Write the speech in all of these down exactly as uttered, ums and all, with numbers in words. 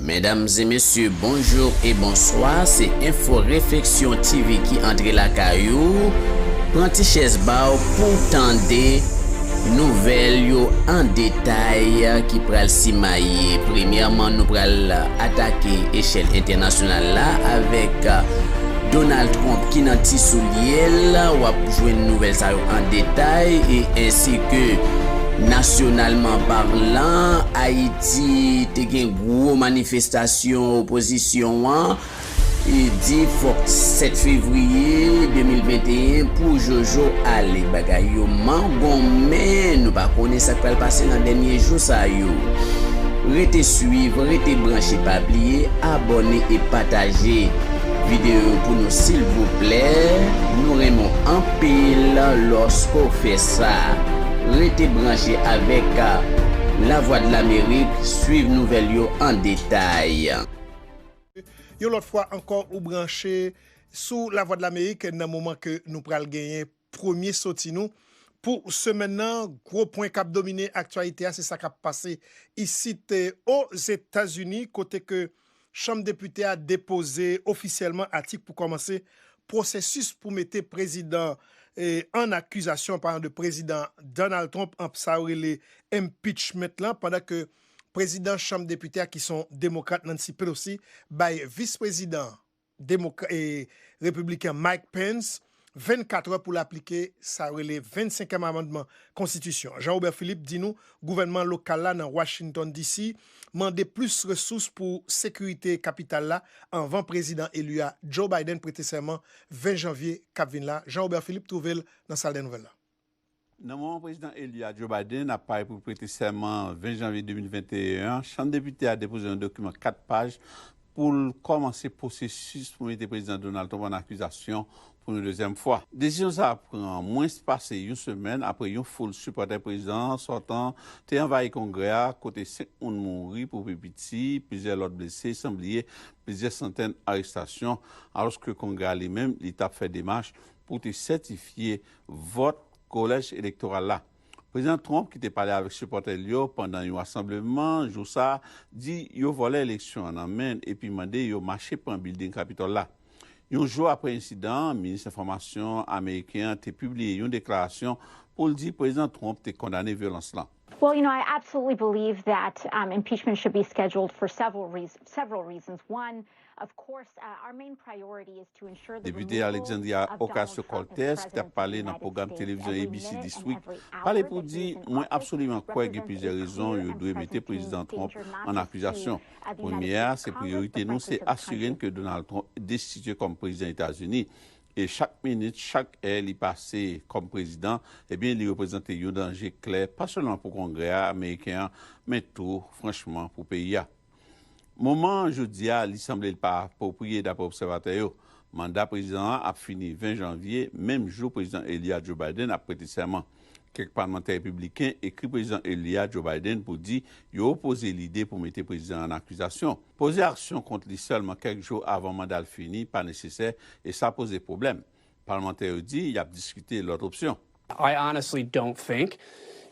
Medam e mesye, bonjou e bonswa. Se Enfo Refleksyon T V ki antre lakay ou. Pran ti chèz ba w pou w tande nouvèl yo an detay ki pral simaye. Premyèman, nou pral atake echèl entènasyonal la avèk Donald Trump ki nan ti soulye l. W ap jwenn nouvèl sa yo an detay e ensi ke nasyonalman palan, Ayiti te gen gwo manifestasyon opozisyon an. E di fòk sèt fevriye de mil venteyen pou Jojo ale. Bagay yo mangonmen, nou pa konnen sa k pral pase nan dènye jou sa yo. Rete swiv, rete branche, pa bliye abòne e pataje videyo yo pou nou silvouplè. Nou renmen w anpil lòske w fè sa. Rete branche avèk Lavwadlamerik, swiv nouvèl yo an detay. Yon lòt fwa ankò, ou branche sou Lavwadlamerik nan moman ke nou pral genyen premye soti nou pou semèn nan. Gwo pwen k ap domine aktyalite a, se sa k ap pase isit, eh, Ozetazini, kote ke Chanm Depite a depoze ofisyèlman atik pou kòmanse pwosesis pou mete prezidan, eh, an akizasyon, an palan de prezidan Donald Trump, an sa yo rele impeachment lan, pandan ke prezidan Chanm Depite a, ki se yon demokrat, Nancy Pelosi, bay vis prezidan demokra-, e, repibliken Mike Pence vennkat è pou l aplike sa yo rele vennsenkyèm amandman konstitisyon. Jean Robert Philippe di nou gouvènman lokal la nan Washington D C mande plis resous pou sekirite kapital la anvan prezidan eli a Joe Biden prete sèman ven janvye k ap vin la. Jean Robert Philippe twouve l nan sal dè nouvèl la. Nan moman prezidan eli a Joe Biden ap pare pou prete sèman ven janvye de mil venteyen an, Chanm Depite a depoze yon dokiman kat paj pou l kòmanse pwosesis pou mete prezidan Donald Trump an akizasyon pou yon dezyèm fwa. Desizyon sa a pran mwens pase yon semèn apre yon foul sipòtè prezidan sòtan te anvayi Kongrè a, kote senk moun mouri pou pi piti, plizyè lòt blese, san bliye plizyè santèn arestasyon, alòske Kongrè a li menm, li t ap fè demach pou te sètifye vòt kolèj elektoral la. Prezidan Trump, ki te pale avèk sipòtè l yo pandan yon rasanbleman jou sa a, di yo vòlè eleksyon an nan men l epi mande yo mache pran bilding Kapitòl la. Yon jou apre ensidan an, minis enfòmasyon ameriken an te pibliye yon deklarasyon pou l di Prezidan Trump te kondane vyolans lan. Well, you know, I absolutely believe that um, impeachment should be scheduled for several reasons. Several reasons. One, of course, uh, our main priority is to ensure the Depite removal Alexandria of Donald Trump as Ocasio-Cortez, ki t ap president of the pale nan United pwogram States televizyon every A B C minute This and Week, every hour pale pou di, mwen absoliman kwè gen plizyè rezon yo dwe mete Prezidan Trump an akizasyon. Premye a, se priyorite nou, se asire n ke Donald Trump destitye kòm prezidan Etazini. E chak minit, chak è li pase kòm prezidan, ebyen, li reprezante yon danje klè, pa sèlman pou Kongrè a ameriken an, men tou, franchman, pou peyi a. Moman an jodi a, li sanble l pa apwopriye, dapre obsèvatè yo. Manda prezidan an ap fini ven janvye, menm jou prezidan eli a Joe Biden ap prete sèman. Kèk palmantè repibliken ekri prezidan eli a Joe Biden pou di yo opoze lide pou mete prezidan an akizasyon. Poze aksyon kont li sèlman kèk jou avan manda l fini pa nesesè e sa poze pwoblèm. Palmantè yo di y ap diskite lòt opsyon. I honestly don't think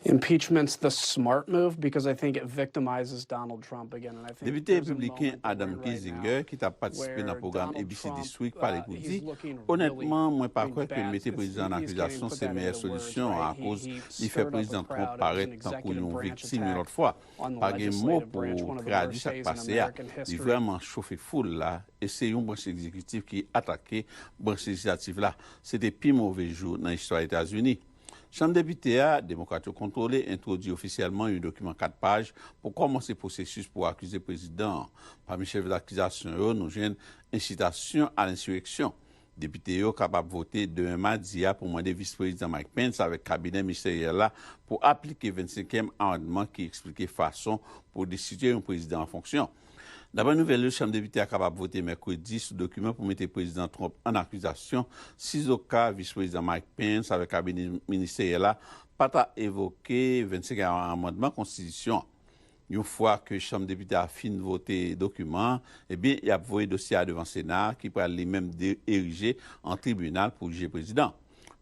impeachment's the smart move because I think it victimizes Donald Trump again. And I think Depite repibliken Adam Kinzinger, ki t ap patisipe nan pwogram A B C This Week, pale pou di, onètman, mwen pa kwè ke mete prezidan an akizasyon se meyè solisyon an akoz li fè prezidan Trump parèt tankou yon viktim yon lòt fwa. Pa gen mo pou tradui sa k pase a. Li vrèman chofe foul la e se yon branch egzekitif ki atake branch lejislatif la. Se te pi move jou nan istwa Etazini. Chanm Depite a, Demokrat yo kontwole, entwodui ofisyèlman yon dokiman kat paj pou kòmanse pwosesis pou akize prezidan an. Pami chèf akizasyon yo, nou jwenn ensitasyon a lensireksyon. Depite yo kapab vote demen madi a pou mande Vis Prezidan Mike Pence avèk kabinè ministeryèl la pou aplike vennsenkyèm amandman ki eksplike fason pou destitye yon prezidan an fonksyon. Dapre nouvèl yo, Chanm Depite a kapab vote mèkredi sou dokiman pou mete Prezidan Trump an akizasyon sizoka Vis Prezidan Mike Pence avèk kabinè ministeryèl la pa ta evoke vennsenkyèm amandman konstitisyon an. Yon fwa ke Chanm Depite a fin vote dokiman an, ebyen, y ap voye dosye a devan Sena a, ki pral li menm de-, erije an tribinal pou jije prezidan.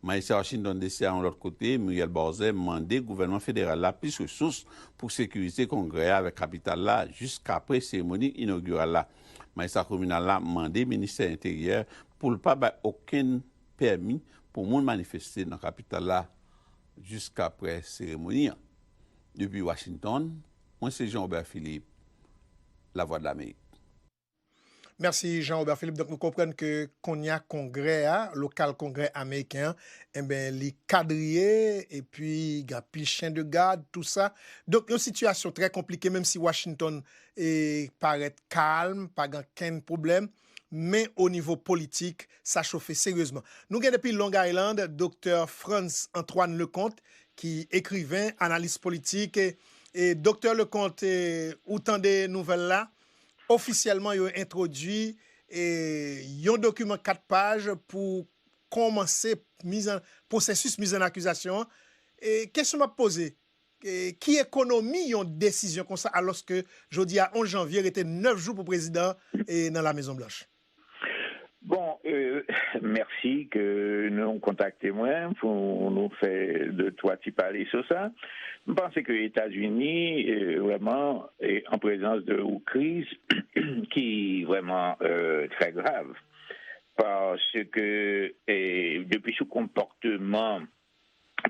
Majistra Washington D C a yon lòt kote, Muriel Bowser, mande gouvènman federal la plis resous pou sekirize Kongrè a avèk kapital la jiskapre seremoni inogiral la. Majistra kominal la mande ministè enteryè pou l pa bay okenn pèmi pou moun manifeste nan kapital la jiskapre seremoni an. Depi Washington, mwen se Jean Robert Philippe, Lavwadlamerik. Mèsi Jean Robert Philippe. Donk nou konprann ke kounye a kongrè a, lokal kongrè ameriken an, enben li kadriye epi gen anpil chen de gad, tou sa. Donk yon sitiyasyon trè konplike, menm si Washington e parèt kalm, pa gen kenn pwoblèm, men o nivo politik, sa chofe seryezman. Nou gen depi Long Island, Doktè Frantz Antoine Leconte, ki ekriven, analis politik, e, e Doktè Leconte, e, ou tande nouvèl la, ofisyèlman yo entwodui e, yon dokiman kat paj pou kòmanse mizan, pwosesis mizannakizasyon an. E, kesyon m ap poze, e, ki ekonomi yon desizyon konsa alòske jodi a onz janvye rete nèf jou pou prezidan e, nan Lamezon Blanch? Bon, euh, mèsi ke nou kontakte mwen pou nou fè de twa ti pale sou sa. M panse ke Etazini, euh, vrèman, e an prezans de yon kriz ki vrèman, euh, trè grav. Paske, e, depi sou konpòteman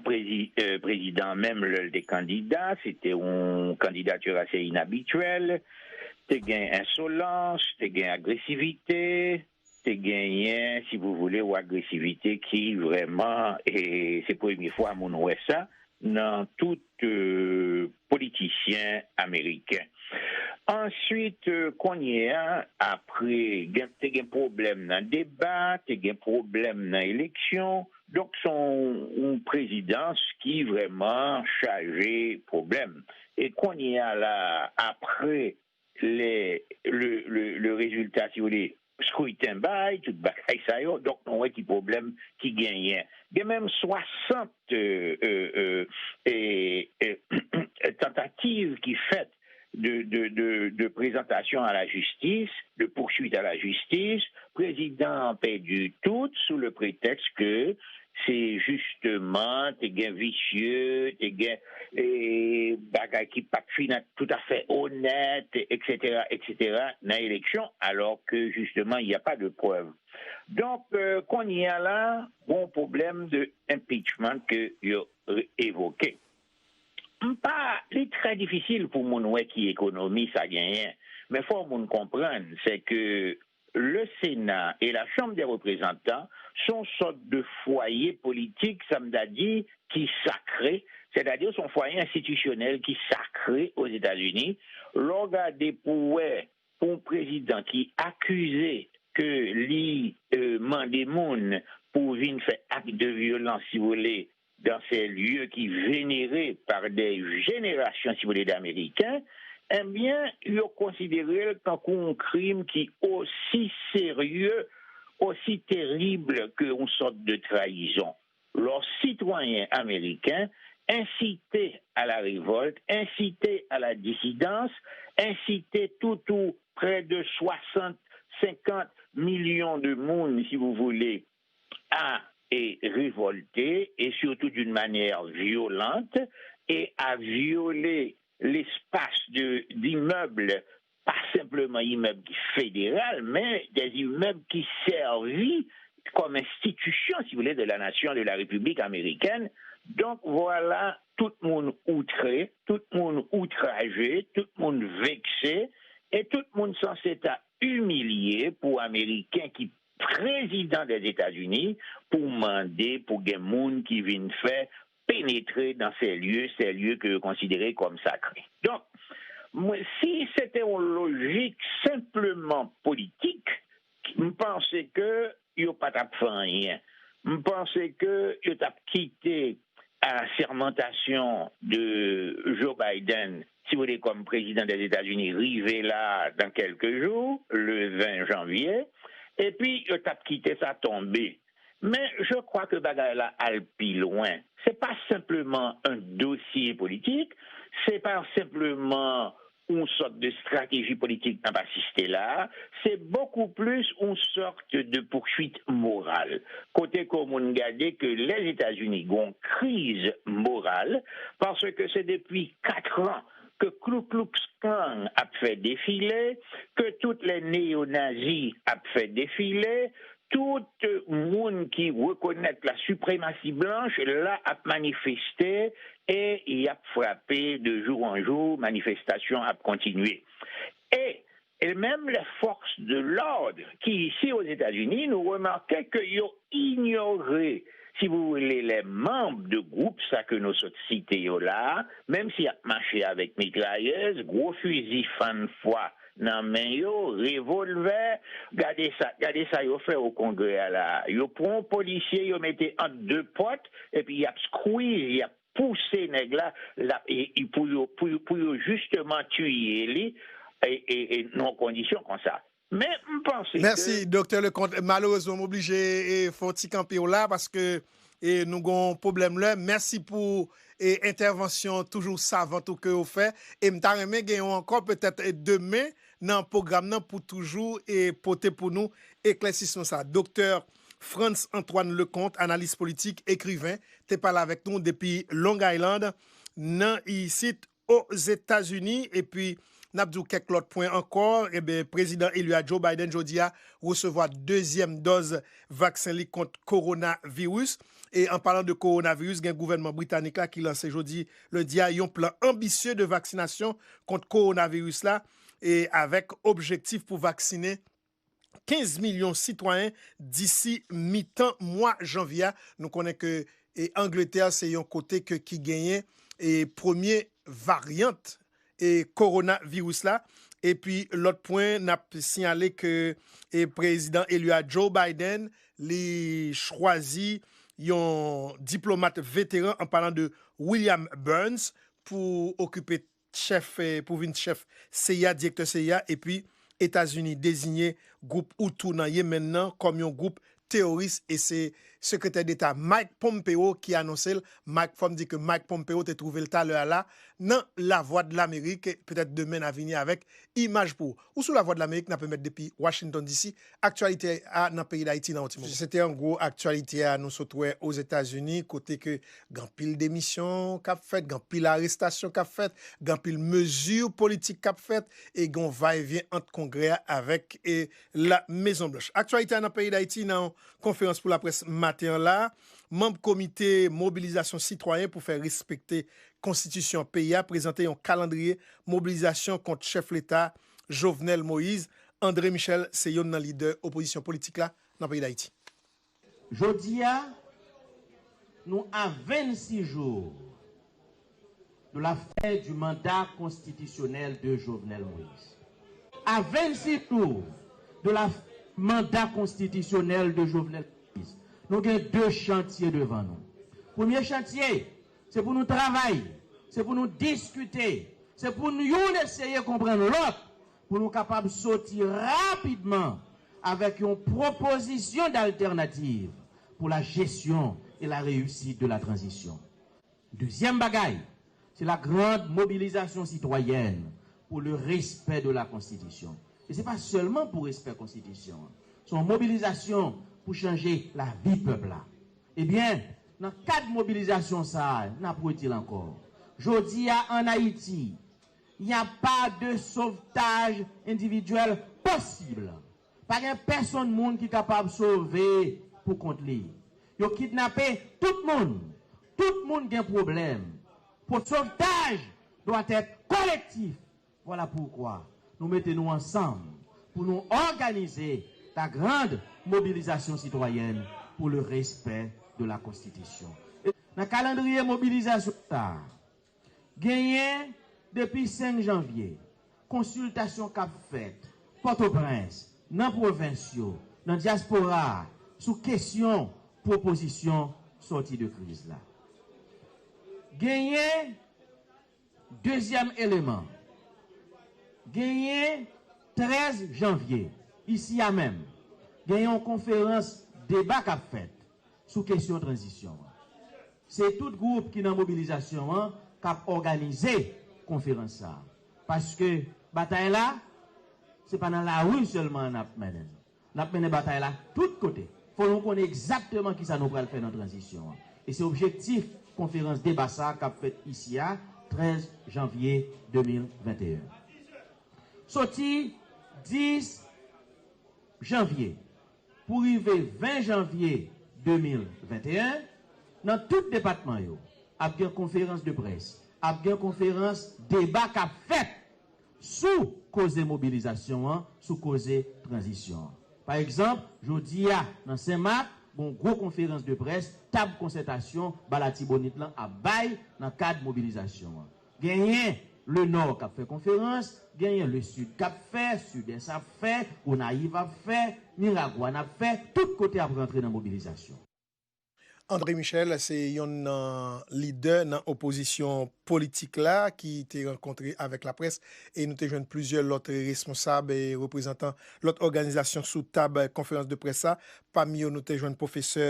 prezi, euh, prezidan menm lè l te kandida, se te yon kandidati ase inabityèl, te gen ensolans, te gen agresivite, te genyen, si vous voulez, ou agresivite ki vrèman, e se premye fwa moun wè sa nan tout, euh, politisyen ameriken. Answit, euh, kounye a, apre, gen, te gen pwoblèm nan deba, te gen pwoblèm nan eleksyon, donk se yon, yon prezidans ki vrèman chaje pwoblèm. E kounye a la, apre le, le, le, le rezilta, si w vle, skriten bay, tout bagay sa yo, donk nou wè ki pwoblèm ki genyen. Gen menm swasant, euh, euh, euh, e, e, tantativ ki fèt de, de, de, de présentation à la justice, de poursuite à la justice, prezidan an pèdi tout sou le prétexte que se jisteman te gen visye, te gen e, bagay ki pa t fin toutafè onèt, etsetera, etsetera, nan eleksyon, alò ke jisteman, il n'y a pas de preuve. Donk, euh, kounye a la, gon pwoblèm de impeachment ke yo evoke. M pa, li trè difisil pou moun wè ki ekonomi sa genyen, men fò moun konprann, se ke le Sénat et la Chambre des Représentants se yon sòt de fwaye politik, sa m ta di, ki sakre, sètadi se yon fwaye enstitisyonèl ki sakre Ozetazini. Lè w gade pou w wè pou yon prezidan ki akize ke li, euh, mande moun pou vin fè ak de vyolans, si w vle, dans ces lieux qui vénérés par des générations, si vous voulez, d'Américains, ebyen, yo konsidere l tankou yon krim ki osi serye, osi terib ke yon sòt de trayizon. Lè sitwayen ameriken ensite a la revòlt, ensite a la disidans, ensite toutou prè de swasant, senkant milyon de moun, si vous voulez, a e, révolter, et surtout d'une manière violente, et à violer l'espace de, d'immeubles, pas simplement immeubles qui fédéral, mais des immeubles qui servent comme institution, si vous voulez, de la nation, de la République américaine. Donc voilà, tout moun outré, tout moun outrajé, tout moun vexé, et tout moun sanse ta imilye pou Ameriken ki prezidan dèzetazini pou mande pou gen moun ki vin fè penetre dans ces lieux, ces lieux ke yo konsidere kòm sakre. Donk, mwen, si se te yon lojik senpleman politik, m panse ke yo pa t ap fè anyen. M panse ke yo t ap kite a sèmantasyon de Joe Biden, si vous voulez, comme président des États-Unis, rive la dans quelques jours, le vingt janvier, epi yo t ap kite sa tonbe. Men je crois que bagay la al pi lwen. Se pa senpleman un dossier politik, se pa senpleman yon sòt de strateji politik n ap asiste la a, se bokou plis yon sòt de poursuite morale. Kote ke yon moun gade ke Lèzetazini gen yon kriz moral, paske se depi kat an ke Ku Klux Klan ap fè defile, ke tout lè neyonazi ap fè defile, tout moun ki rekonèt la sipremasi blanch la ap manifeste e y ap frape de jou an jou, manifestasyon ap kontinye. E, e menm les forces de l'ordre ki isi Ozetazini, nou remake ke yo inyore, si vous voulez, les membres de gwoup sa ke nou sot site yo la, menm si y ap mache avèk mitrayèz, gwo fizi fann fwa nan men yo, revolvè, gade sa, gade sa yo fè o Kongrè a la. Yo pran yon polisye, yo mete ant de pòt, epi y ap squeeze, y ap pouse nèg la, l ap, e, e pou yo, pou yo, pou yo jisteman tiye li, e, e, e nan kondisyon konsa. Men, m panse ke Mèsi, Doktè Leconte. Malerezman, m oblije, e, fè yon ti kanpe w la, paske, e, nou gen yon pwoblèm lè. Mèsi pou, e, entèvansyon toujou savant ou ke w fè. E m ta renmen gen yon ankò, petèt, e, demen, nan pwogram nan pou toujou, e, pote pou nou eklèsisman sa. Doktè Frantz Antoine Leconte, analis politik, ekriven, te pale avèk nou depi Long Island, nan isit Ozetazini. Epi, n ap di w kèk lòt pwen ankò. Eben, prezidan eli a Joe Biden jodi a resevwa dezyèm dòz vaksen li kont kowonaviris. E an palan de kowonaviris, gen gouvènman britanik la ki lanse jodi lendi a yon plan anbisye de vaksinasyon kont kowonaviris la, e avèk objektif pou vaksinen kenz milyon sitwayen disi mitan mwa janvye a. Nou konnen ke, e, Angletè se yon kote ke, ki genyen, e, premye varyant, e, kowonaviris la. Epi lòt pwen, n ap siyale ke, e, prezidan eli a Joe Biden, li chwazi yon diplomat veteran, an palan de William Burns, pou okipe chèf, eh, pou vin chèf seya, direktè seya, epi Etazini deziyen gwoup Hutu nan Yemen nan kòm yon gwoup teworis, e se sekretè deta Mike Pompeo ki anonse l. Mike, fò m di ke Mike Pompeo te twouve l talè a la nan Lavwadlamerik, petèt demen n a vini avèk imaj pou ou. Ou sou Lavwadlamerik, n ap emèt depi Washington D C. Aktyalite a nan peyi Dayiti nan yon ti moman. Se te an gwo aktyalite a nou sot wè Ozetazini, kote ke gen anpil demisyon k ap fèt, gen anpil arestasyon k ap fèt, gen anpil mezi politik k ap fèt, e gen yon vayevyen ant Kongrè a avèk, e, La Mezon Blanch. Aktyalite a nan peyi Dayiti, nan yon konferans pou laprès maten an la, manm komite mobilizasyon sitwayen pou fè respekte konstitisyon peyi a prezante yon kalandriye mobilizasyon kont chèf leta Jovenel Moïse. André Michel se youn nan lidè opozisyon politik la nan peyi Dayiti. Jodi a, nou a vennsis jou de la fin du mandat constitutionnel de Jovenel Moïse. À vingt-six jours de la mandat constitutionnel de Jovenel Moïse, nou gen de chantye devan nou. Premye chantye, se pou nou travay, se pou nou diskite, se pou nou youn eseye konprann lòt, pou nou kapab soti rapidman avèk yon pwopozisyon d'alternative pour la gestion et la réussite de la transition. Dezyèm bagay, se la grande mobilisation citoyenne pour le respect de la Constitution. E se pa sèlman pou respè konstitisyon an. Se yon mobilizasyon pou chanje lavi pèp la. Ebyen, nan kad mobilizasyon sa a, n ap redi l ankò. Jodi a, ann Ayiti, il n'y a pas de sauvetage individuel possible. Pa gen pèsonn moun ki kapab sove pou kont li. Yo kidnape tout moun. Tout moun gen pwoblèm. Pou sauvetage doit être collectif. Voilà pourquoi nou mete nou ansanm pou nou òganize la grande mobilisation citoyenne pour le respect de la Constitution. E nan kalandriye mobilizasyon sa a, genyen depi senk janvye, konsiltasyon k ap fèt Pòtoprens, nan pwovens yo, nan dyaspora a, sou kesyon pwopozisyon sòti de kriz la. Genyen dezyèm eleman, genyen trèz janvye, isi a menm, genyen yon konferans deba k ap fèt sou kesyon tranzisyon an. Se tout gwoup ki nan mobilizasyon an k ap òganize konferans sa a. Paske batay la, se pa nan lari sèlman n ap mennen l. N ap mennen batay la tout kote. Fò nou konnen egzakteman kisa nou pral fè nan tranzisyon an. E se objektif konferans deba sa a k ap fèt isi a, trèz janvye de mil venteyen. Soti dis janvye pou rive ven janvye de mil venteyen, nan tout depatman yo, ap gen konferans de près, ap gen konferans deba k ap fèt sou koze mobilizasyon an, sou koze tranzisyon an. Pa egzanp, jodi a, nan Senmak, gen yon gwo konferans de près, tab konsètasyon ba Latibonit lan ap bay nan kad mobilizasyon an. Genyen Lenò k ap fè konferans, genyen Lesid k ap fè, Sidès ap fè, Gonayiv ap fè, Miragwàn ap fè, tout kote ap rantre nan mobilizasyon. André Michel se yonn nan lidè nan opozisyon politik la ki te rankontre avèk laprès e nou te jwenn plizyè lòt responsab e reprezantan lòt òganizasyon sou tab konferans de près sa. Pami yo nou te jwenn pwofesè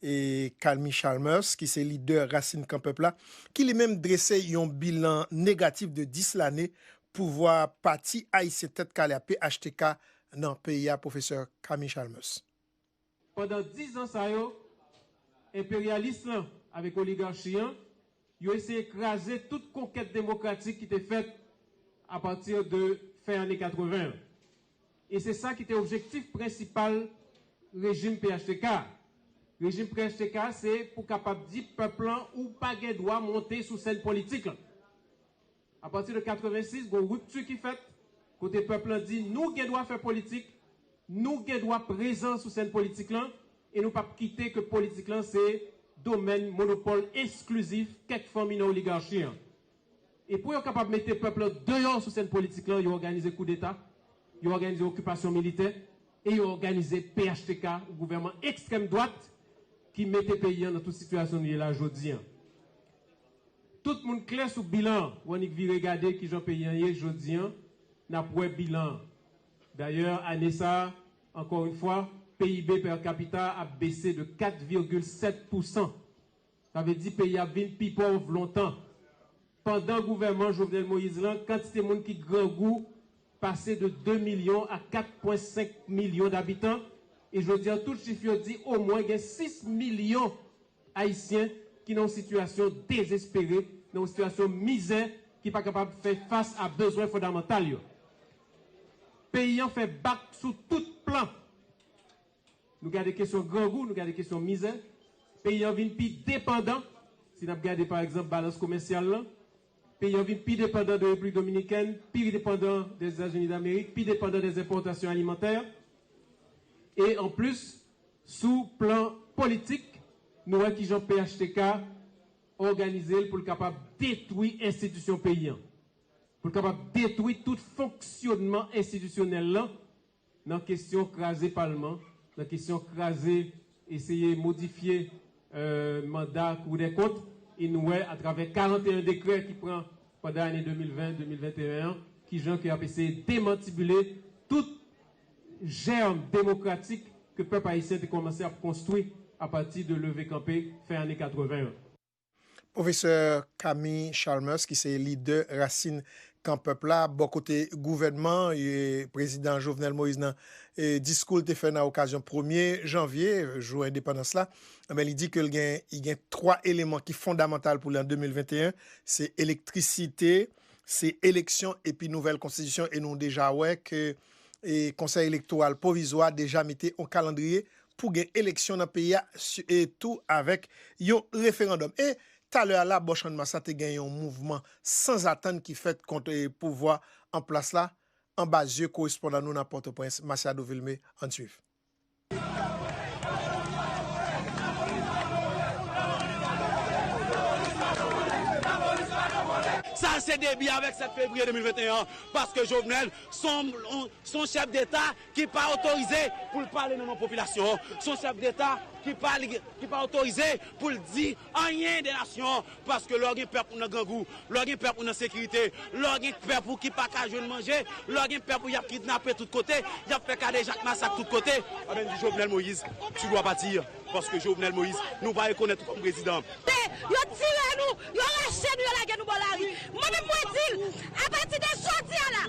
e Kami Chalmers ki se lidè Rasin Kan Pèp la, ki li menm drese yon bilan negatif de dis lane pouvwa Pati Ayisyen Tèt Kale a, P H T K, nan peyi a, pwofesè Kami Chalmers. Pandan dis zan sa yo, enperyalis lan avèk oligachi an, yo eseye kraze tout konkèt demokratik ki te fèt apati de fen ane katreven an. E se sa ki te objektif prensipal rejim P H T K. Rejim P H T K se pou kapab di pèp lan ou pa gen dwa monte sou sèn politik lan. Apati de katreven sis, gen yon ripti ki fèt, kote pèp lan di nou gen dwa fè politik, nou gen dwa prezan sou sèn politik lan, e nou p ap kite ke politik lan se domèn monopòl esklizif kèk fanmi nan oligachi an. E pou yo kapab mete pèp lan deyò sou sèn politik lan, yo òganize koudeta, yo òganize okipasyon militè, e yo òganize P H T K, yon gouvènman ekstrèm dwat ki mete peyi an nan tout sitiyasyon nou ye la jodi an. Tout moun klè sou bilan an, w annik vire gade kijan peyi an ye jodi an, n ap wè bilan an. Dayè, ane sa a, encore une fois, P I B per capita ap bese de kat vigil sèt pousan. Sa vle di peyi a ap vin pi pòv lontan. Pandan gouvènman Jovenel Moïse lan, kantite moun ki grangou pase de de milyon a kat pwen senk milyon dabitan, e jodi a tout chif yo di omwen gen sis milyon Ayisyen ki nan yon sitiyasyon dezespere, nan yon sitiyasyon mizè, ki pa kapab fè fas a bezwen fondamantal yo. Peyi an fè bak sou tout plan. Nou gade kesyon grangou, nou gade kesyon mizè. Peyi an vin pi depandan, si n ap gade pa egzanp balans komèsyal lan. Peyi an vin pi depandan de Repiblik Dominikèn, pi depandan dèzetazini damerik, pi depandan dèzenpòtasyon alimantè. E anplis, sou plan politik, nou wè kijan P H T K òganize l pou l kapab detwi enstitisyon peyi an, pou l kapab detwi tout fonksyonman enstitisyonèl lan, nan kesyon kraze palman, nan kesyon kraze, eseye modifye manda Kou dè kont, e nou wè atravè karanteyen dekrè ki pran pandan ane de mil ven, de mil venteyen an, kijan ke y ap eseye demantibile tout jèm demokratik ke pèp ayisyen te kòmanse ap konstwi apati de leve kanpe fen ane katreven an. Pwofesè Kami Chalmers, ki se lidè Rasin Kan Pèp la, bò kote gouvènman an, prezidan Jovenel Moïse nan diskou l te fè nan okazyon premye janvye, jou endepandans la, enben, li di ke l gen, li gen twa eleman ki fondamantal pou li an de mil venteyen, se elektrisite, se eleksyon epi nouvèl konstitisyon, e nou deja wè ke Konsèy Elektoral Pwovizwa deja mete yon kalandriye pou gen eleksyon nan peyi a, tou avèk yon referandòm. E talè a la, bò Channmas la, te gen yon mouvman sanzatann ki fèt kont pouvwa an plas la, anba zye korespondan nou nan Pòtoprens, Masiado Vilmé. Ann swiv. Sa se debi avèk sèt fevriye de mil venteyen an, paske Jovenel se yon chèf deta ki pa otorize pou l pale nan non popilasyon an. Se yon chèf deta ki pa li, ki pa otorize pou l di anyen de nasyon an, paske lè w gen pèp ou nan grangou, lè w gen pèp ou nan sekirite, lè w gen pèp ou ki pa ka jwenn manje, lè w gen pèp ou y ap kidnape tout kote, y ap fè kadejak, masak tout kote, anben di Jovenel Moïse, tu dois partir, paske Jovenel Moïse, nou pa rekonèt ou kòm prezidan. Yo tire nou, yo rache nou, yo lage nou bò lari. Mwen menm mwen di l, apati de jodi a la,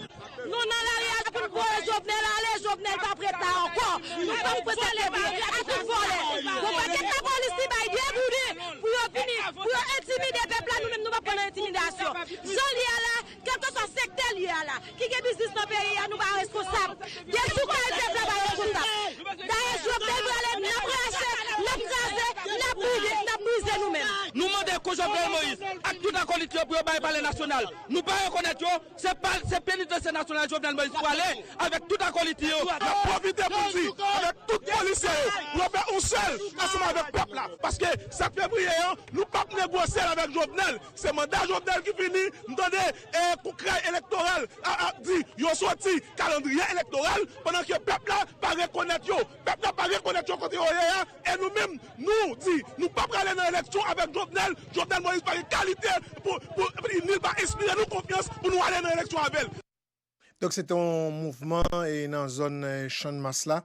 nou nan lari a pou n voye Jovenel ale, Jovenel p ap ret la ankò. Nou p ap pran sèt fevriye ak tout vòlè. Gon pakèt lapolis ki bay degouden pou yo vini, pou yo entimide pèp la, nou menm nou p ap pran nan entimidasyon. Jan l ye a la, kèlkeswa sektè l ye a la, ki gen biznis nan peyi a, nou pa responsab. Dechoukay pèp la pa responsab. Dayè Jovenel prale, n ap rache, n ap kraze, n ap brize, n ap brize nou menm. Nou mande pou Jovenel Moïse ak tout akolit yo pou yo bay palè nasyonal. Nou pa rekonèt yo, se pa, se penitansye nasyonal Jovenel Moïse prale avèk tout akolit yo. N ap pwofite pou n di avèk tout polisye yo pou yo fè yon sèl ansanm avèk pèp la. Paske sèt fevriye an, nou p ap negosye l avèk Jovenel. Se manda Jovenel ki fini. M tande e, koukrèy elektoral a, ap di yo soti kalandriye elektoral pandan ke pèp la pa rekonèt yo. Pèp la pa rekonèt yo kote yo ye a. E nou menm, nou di nou pa prale nan eleksyon avèk Jovenel. Jovenel Moïse pa gen kalite pou, pou, pou ni l pa enspire nou konfyans pou nou ale nan eleksyon avè l. Donk, se te yon mouvman e nan zòn e, Channmas la.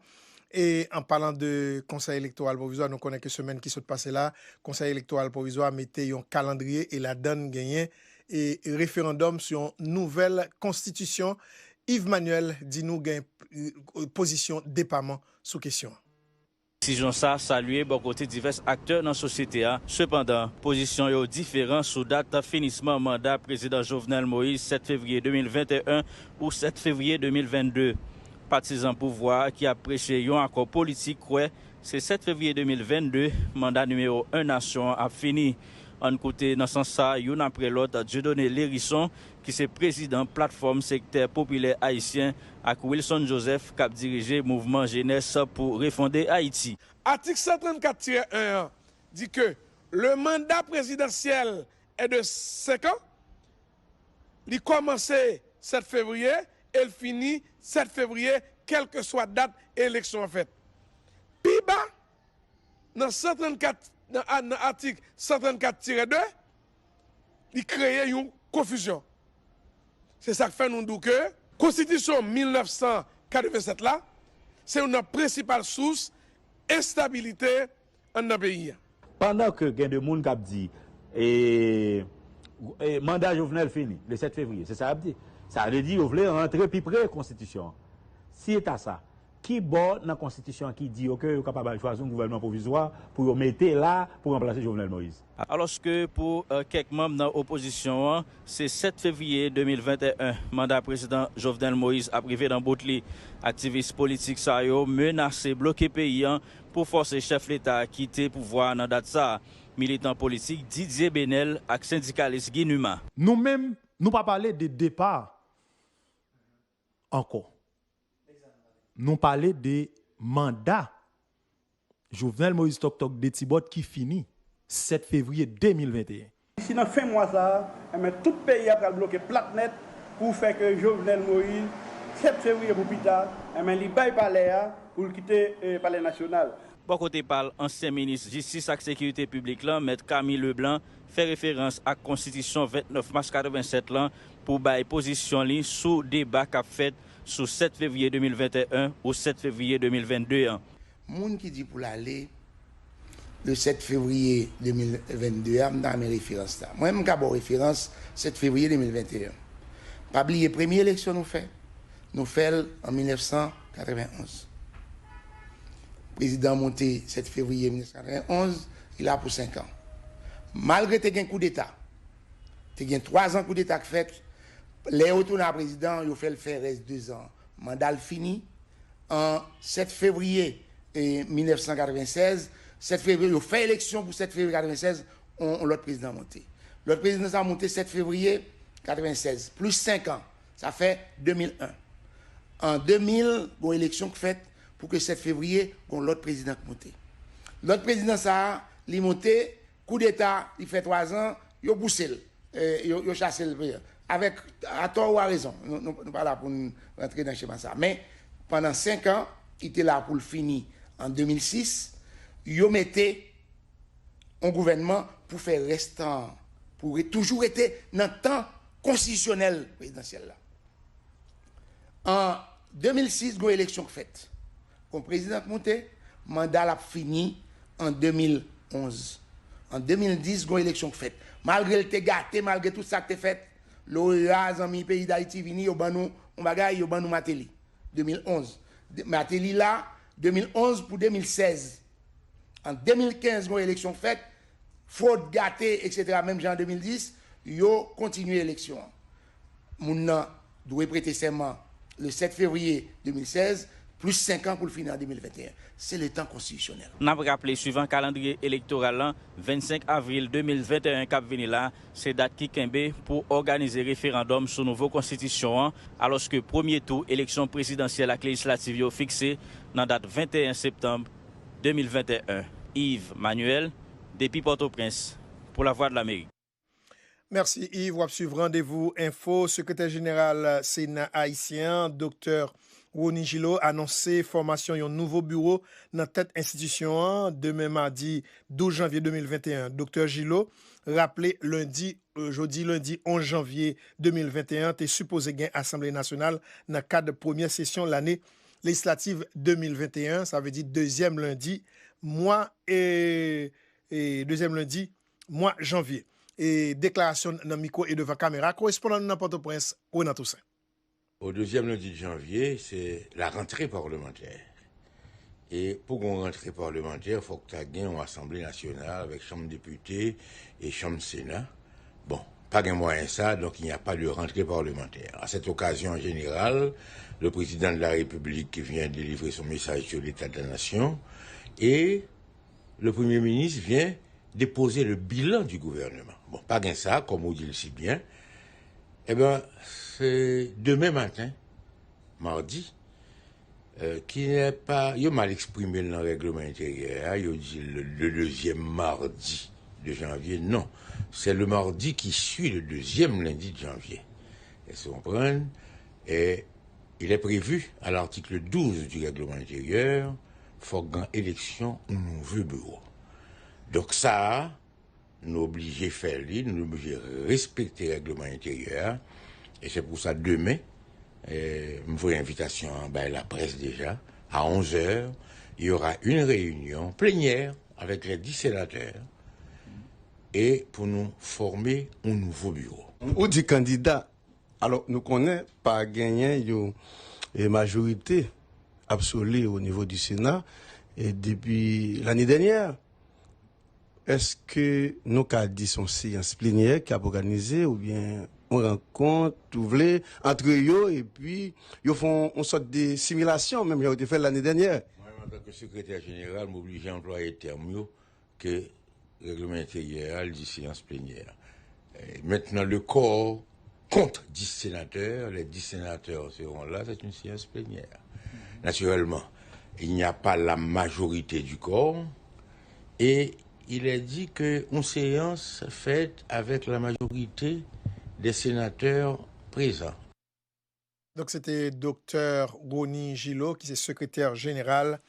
E an palan de Konsèy Elektoral Pwovizwa, nou konnen ke semèn ki sot pase la, Konsèy Elektoral Pwovizwa mete yon kalandriye e ladann genyen e referandòm sou yon nouvèl konstitisyon. Yves Manuel di nou gen e, pozisyon depaman sou kesyon an. Desizyon sa a salye bò kote divès aktè nan sosyete a. Sepandan, pozisyon yo diferan sou dat finisman manda Prezidan Jovenel Moïse, sèt fevriye de mil venteyen ou sèt fevriye de mil vennde. Patizan pouvwa a ki ap preche yon akò politik kwè se sèt fevriye de mil vennde manda nimewo en nasyon an ap fini. Ann koute nan sans sa a youn apre lòt Dieudonné Lherisson, ki se prezidan Platfòm Sektè Popilè Ayisyen, ak Wilson Joseph, k ap dirije Mouvman Jenès pou Refonde Ayiti. Atik san trannkat tirè en an di ke le mandat présidentiel est de cinq ans. Li kòmanse sèt fevriye e l fini sèt fevriye, kèlkeswa dat eleksyon an fèt. Pi ba, nan san trannkat, nan, a- nan atik san trannkat tirè de, li kreye yon konfizyon. Se sa k fè nou di w ke Konstitisyon mil nèf san katrevennsèt la, se youn nan prensipal sous enstabilite anndan peyi a. Pandan ke gen de moun k ap di, e, e, manda Jovenel fini le sèt fevriye, se sa y ap di. Sa vle di yo vle rantre pi pre konstitisyon an. Si e ta sa, ki bò nan konstitisyon an ki di yo ke yo kapab al chwazi yon gouvènman pwovizwa pou yo mete la pou ranplase Jovenel Moïse? Alòske pou, e, kèk manm nan opozisyon an, se sèt fevriye de mil venteyen manda prezidan Jovenel Moïse ap rive nan bout li. Aktivis politik sa yo menase bloke peyi an pou fòse chèf leta a kite pouvwa a nan dat sa a. Militan politik Didier Benel ak sendikalis Guy Numa. Nou menm, nou pa pale de depa ankò. Nou pale de manda Jovenel Moïse Tòktòk Detibòt ki fini sèt fevriye de mil venteyen. Disi nan fen mwa sa a, enben, tout peyi a pral bloke plat nèt pou fè ke Jovenel Moïse, sèt fevriye pou pita, enben, li bay palè a pou l kite, e, palè nasyonal. Bò kote pa l, ansyen minis jistis ak sekirite piblik lan, mèt Camille Leblanc, fè referans ak konstitisyon vennèf mas katrevennsèt lan pou bay pozisyon li sou deba k ap fèt sou sèt fevriye de mil venteyen ou sèt fevriye de mil vennde an. Moun ki di pou l ale le sèt fevriye de mil vennde a, m ta renmen referans la. Mwen, m ka ba w referans sèt fevriye de mil venteyen. Pa bliye premye eleksyon nou fè, nou fè l an mil nèf san katrevenn onz. Prezidan an monte sèt fevriye mil nèf san katrevenn onz, li la pou senk an. Malgre te gen koudeta, te gen twa zan koudeta k fèt, lè yo tounen a prezidan, yo fè l fè rès de zan. Manda l fini an sèt fevriye, e, mil nèf san katrevennsèz. Sèt fevriye, yo fè eleksyon pou sèt fevriye katrevennsèz, on, on lòt prezidan monte. Lòt prezidan sa a monte sèt fevriye katrevennsèz, plis senk an, sa fè de mil en. An de mil, gon eleksyon k fèt pou ke sèt fevriye, gon lòt prezidan k monte. Lòt prezidan sa a, li monte, koudeta, li fè twa zan, yo bouse l. E, yo, yo chase l, avèk, atò ou arezon. Nou, nou, nou pa la pou n rantre nan chema sa. Men, pandan senk an, li te la pou l fini an de mil sis. yo mete yon gouvènman pou fè rès tan an, pou re-, toujou rete nan tan konstitisyonèl prezidansyèl la. An de mil sis, gon eleksyon k fèt. Gon prezidan k moute, manda l ap fini an de mil onz. An de mil dis, gon eleksyon k fèt. Malgre l te gate, malgre tout sa k te fèt, loreya, zanmi peyi Dayiti vini, yo ban nou yon bagay, yo ban nou Mateli. De mil onz. De-, Mateli la, de mil onz pou de mil sèz. An de mil kenz, gon eleksyon k fèt, fwod, gate, etsetera, menm jan an de mil dis, yo kontinye eleksyon an. Moun nan dwe prete sèman le sèt fevriye de mil sèz, plis senk an pou l fini an de mil venteyen. Se le tan konstitisyonèl. N ap raple, swivan kalandriye elektoral lan, vennsenk avril de mil venteyen k ap vini la, se dat ki kenbe pou òganize referandòm sou nouvo konstitisyon an, alòske premye tou eleksyon prezidansyèl ak lejislativ yo fikse nan dat venteyen septanm de mil venteyen. Yves Manuel, depi Pòtoprens, pou Lavwadlamerik. Mèsi, Yves. W ap swiv Randevou Enfo. Sekretè jeneral Sena ayisyen an, Doktè Rony Gillot, anonse fòmasyon yon nouvo biwo nan tèt enstitisyon an demen madi douz janvye de mil venteyen. Doktè Gillot raple lendi, euh, jodi lendi onz janvye de mil venteyen, te sipoze gen Asanble Nasyonal nan kad premyè sesyon lane lejislatif de mil venteyen, sa vle di dezyèm lendi mwa, e, e dezyèm lendi mwa janvye. E deklarasyon nan mikwo e devan kamera korespondan nou nan Pòtoprens, Renan Toussaint. Au deuxième lundi de janvier, c'est la rentrée parlementaire. E pou gon rantre palmantè, fòk ta gen yon Asanble Nasyonal avèk Chanm Depite e Chanm Sena. Bon, pa gen mwayen sa, donc il n'y a pas de rentrée parlementaire. À cette occasion générale, le président de la République vient délivrer son message sur l'état de la nation et le Premier ministre vient déposer le bilan du gouvernement. Bon, pa gen sa, comme on dit si bien. Eh bien, c'est demain matin, mardi, euh, qui n'est pas, yo mal eksprime l nan règleman enteryè a, yo di le, le deuxième mardi de janvier. Non, c'est le mardi qui suit le deuxième lundi de janvier. Èske w konprann? Et il est prévu à l'article douze du règlement intérieur, fòk gen eleksyon yon nouvo biwo. Donk sa a, nou oblije fè li, nou oblije respekte règleman enteryè a. E se pou sa demen, eh, m voye envitasyon an bay laprès deja, à onze heures, il y aura une réunion plénière avec les dix sénateurs et pour nous former un nouveau bureau. Ou di kandida. Alò, nou konnen pa genyen yon, eh, majorite absoli o nivo di Sena, eh, depi lane dènyè. Èske nou ka di se yon seyans plenyè k ap òganize oubyen yon rankont, ou vle, antre yo, epi yo fè yon, yon sòt de similasyon, menm jan yo te fè l lane dènyè? Mwen, antanke sekretè jeneral, m oblije anplwaye tèm yo ke règleman enteryè a, l di seyans plenyè. Eh, maintenant, le corps compte dix sénateurs, les dix sénateurs seront là, c'est une séance plénière. Naturellement, il n'y a pas la majorité du corps et il est dit que une séance faite avec la majorité des sénateurs présents. Donk, se te Doktè Rony Gillot, ki se sekretè jeneral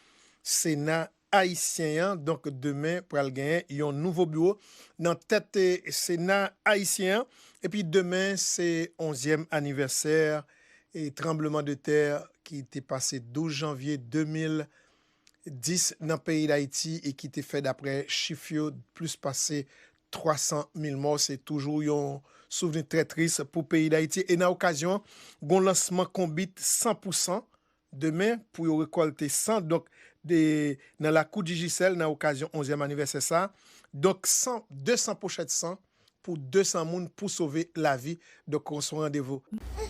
Sena ayisyen an. Donk, demen, pral genyen yon nouvo biwo nan tèt, eh, Sena ayisyen an. Epi demen, se onzyèm anivèsè, eh, tranbleman de tè ki te pase douz janvye de mil dis nan peyi Dayiti e ki te fè, daprè chif yo, plis pase twa san mil mò. Se toujou yon souvni trè tris pou peyi Dayiti. E nan okazyon an, gon lansman konbit san pou san demen pou yo rekòlte san, donk, de, nan lakou Digicel, nan okazyon onzyèm anivèsè sa a. Donk, san, de san pochèt san pou de san moun pou sove lavi. Donk, se yon randevou.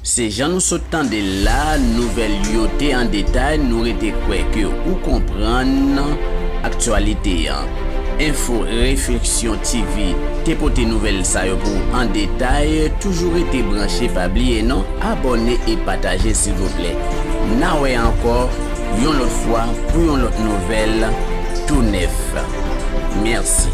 Se jan nou sot tande l la, nouvèl yo te an detay, nou rete kwè ke ou konprann aktyalite an. Enfo Refleksyon T V te pote nouvèl sa yo pou w an detay. Toujou rete branche, pa bliye non, abòne e pataje silvouplè. N a wè ankò yon lòt fwa pou yon lòt nouvèl tou nèf. Mèsi.